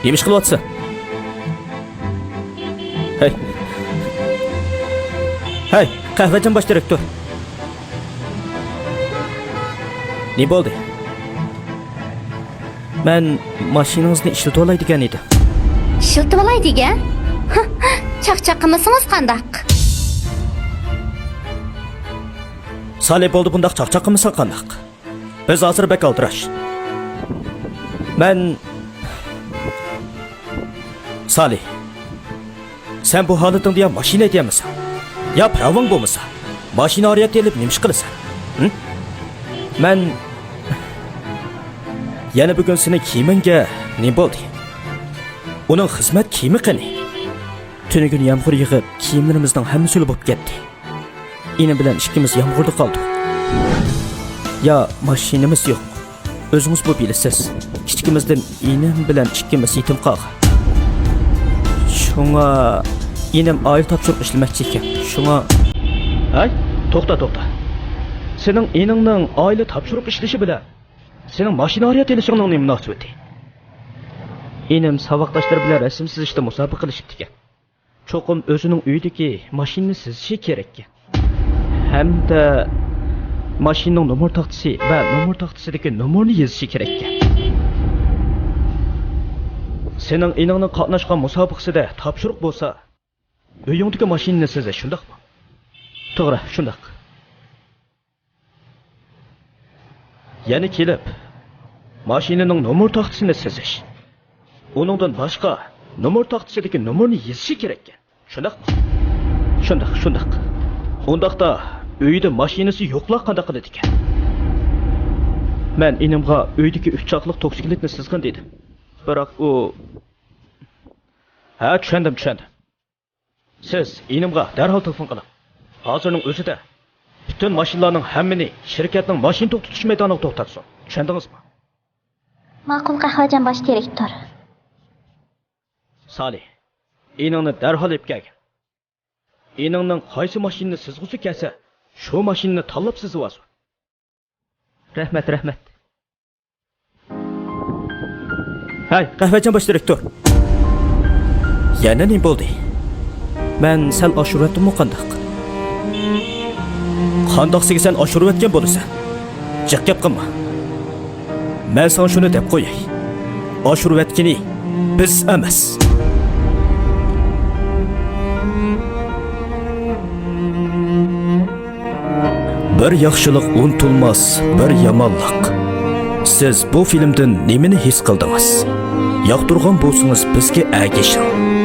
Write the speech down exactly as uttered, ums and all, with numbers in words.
نېمە ئىش قىلىۋاتىسەن؟ ھەي. ھەي، قەھۋەچان باش دىرېكتور. نېمە بولدى؟ مەن ماشىنىڭىزنى ئىشلىتىۋالاي دېگەن ئىدىم. ئىشلىتىۋالاي دېگەن؟ چاقچاق قىلمىسىڭىز قانداق؟ سالى، بولدى، بۇنداق چاقچاق قىلمىساڭ قانداق؟ بىز ھازىر بەك ئالدىراش. مەن، سالى، سەن بۇ ھالىتىڭدە يا ماشىنا ھەيدىيەلمىسەڭ، يا پىراۋاڭ بولمىسا، ماشىنا ئارىيەت ئېلىپ نېمە ئىش قىلىسەن؟ ھە؟ مەن يەنە بۈگۈن سېنىڭ كىيىمىڭگە نېمە بولدى؟ ئۇنىڭ خىزمەت كىيىمى قېنى؟ تۈنۈگۈن يامغۇر يېغىپ، كىيىملىرىمىزنىڭ ھەممىسى ھۆل بولۇپ كەتتى. ئىنىم بىلەن ئىككىمىز يامغۇردا قالدۇق. يا ماشىنىمىز يوق. ئۆزىڭىزمۇ بىلىسىز، كىچىكىمىزدىن ئىنىم بىلەن ئىككىمىز يېتىم قالغان. شۇڭا ئىنىم ئائىلە تاپشۇرۇق ئىشلىمەكچى ئىكەن. شۇڭا. ھەي، توختا، توختا. سېنىڭ ئىنىڭنىڭ ئائىلە تاپشۇرۇق ئىشلىشى بىلەن سېنىڭ ماشىنا ئارىيەت ئېلىشىڭنىڭ نېمە مۇناسىۋىتى؟ ئىنىم ساۋاقداشلىرى بىلەن رەسىم سىزىشتا مۇسابىقىلىشىپتىكەن. چوقۇم ئۆزىنىڭ ئۆيىدىكى ماشىنىنى سىزىشى كېرەككەن. ھەمدە ماشىنىنىڭ نومۇر تاختىسى ۋە نومۇر تاختىسىدىكى نومۇرنى يېزىشى كېرەككەن. سېنىڭ ئىنىڭنىڭ قاتناشقان مۇسابىقىسىدە تاپشۇرۇق بولسا، ئۆيۈڭدىكى ماشىنىنى سىزىش، شۇنداقمۇ؟ توغرا، شۇنداق. يەنە كېلىپ، ماشىنىنىڭ نومۇر تاختىسىنى سىزىش. ئۇنىڭدىن باشقا، نومۇر تاختىسىدىكى نومۇرنى يېزىشى كېرەككەن. شۇنداقمۇ؟ شۇنداق، شۇنداق. ئۇنداقتا، ئۆيىدە ماشىنىسى يوقلار قانداق قىلىدىكەن؟ مەن ئىنىمغا ئۆيدىكى ئۈچ چاقلىق توكسىكلىتنى سىزغىن دېدىم. بىراق ئۇ. ھە، چۈشەندىم، چۈشەندىم. سىز ئىنىمغا دەرھال تېلېفون قىلىڭ. ھازىرنىڭ ئۆزىدە پۈتۈن ماشىنىلارنىڭ ھەممىنى شىركەتنىڭ ماشىنا توختىتىش مەيدانىغا توختاتسۇن. چۈشەندىڭىزمۇ؟ ماقۇل، قەھۋەجان باش دىرېكتور. سالى، ئىنىڭنى دەرھال ئېلىپ كەلگىن. ئىنىڭنىڭ قايسى ماشىنىنى سىزغۇسى كەلسە، شۇ ماشىنىنى تاللاپ سىزىۋالسۇن. رەھمەت، رەھمەت. ھەي، قەھۋەچان باش دىرېكتور. يەنە نېمە بولدى؟ مەن سەل ئاشۇرۇۋەتتىممۇ قانداق؟ قانداقسىگە سەن ئاشۇرۇۋەتكەن بولىسەن؟ جىق گەپ قىلما. مەن ساڭا شۇنى دەپ قوياي. ئاشۇرۇۋەتكىنى بىز ئەمەس. بىر ياخشىلىق ئۇنتۇلماس، بىر يامانلىق. سىز بۇ فىلىمدىن نېمىنى ھېس قىلدىڭىز؟ ياقتۇرغان بولسىڭىز، بىزگە ئەگىشىڭ.